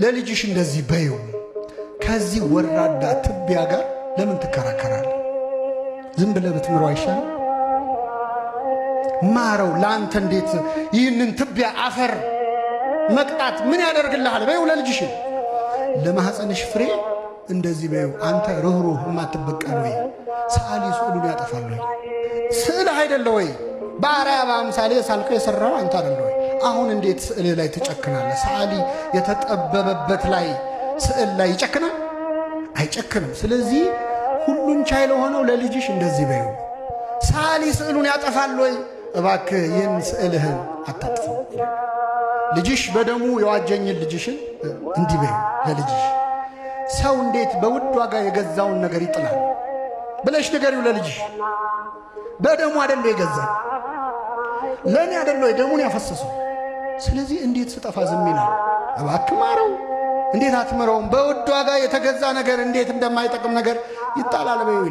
ለልጅሽ እንደዚህ በይው። ከዚህ ወራዳ ትቢያ ጋር ለምን ትከራከራለህ? ዝም ብለህ ብትምረው አይሻልም? ማረው። ለአንተ እንዴት ይህንን ትቢያ አፈር መቅጣት ምን ያደርግልሃል? በይው ለልጅሽ። ለማኅፀንሽ ፍሬ እንደዚህ በይው። አንተ ርኅሩህ የማትበቀል ወይ ሰዓሊ ስዕሉን ያጠፋል ወይ? ስዕልህ አይደለ ወይ? በአርአያ በአምሳሌ ሳልከው የሰራው አንተ አይደለ ወይ? አሁን እንዴት ስዕልህ ላይ ትጨክናለህ? ሰዓሊ የተጠበበበት ላይ ስዕል ላይ ይጨክናል? አይጨክንም። ስለዚህ ሁሉን ቻይ ለሆነው ለልጅሽ እንደዚህ በይው። ሰዓሊ ስዕሉን ያጠፋል ወይ? እባክህ ይህን ስዕልህን አታጥፈው። ልጅሽ በደሙ የዋጀኝን ልጅሽን እንዲህ በይው ለልጅሽ። ሰው እንዴት በውድ ዋጋ የገዛውን ነገር ይጥላል ብለሽ ንገሪው ለልጅሽ። በደሙ አይደለ የገዛ ለእኔ አይደለ ደሙን ያፈሰሰው። ስለዚህ እንዴት ስጠፋ ዝም ይላል? እባክህ ማረው። እንዴት አትምረውም? በውድ ዋጋ የተገዛ ነገር እንዴት እንደማይጠቅም ነገር ይጣላል በይው።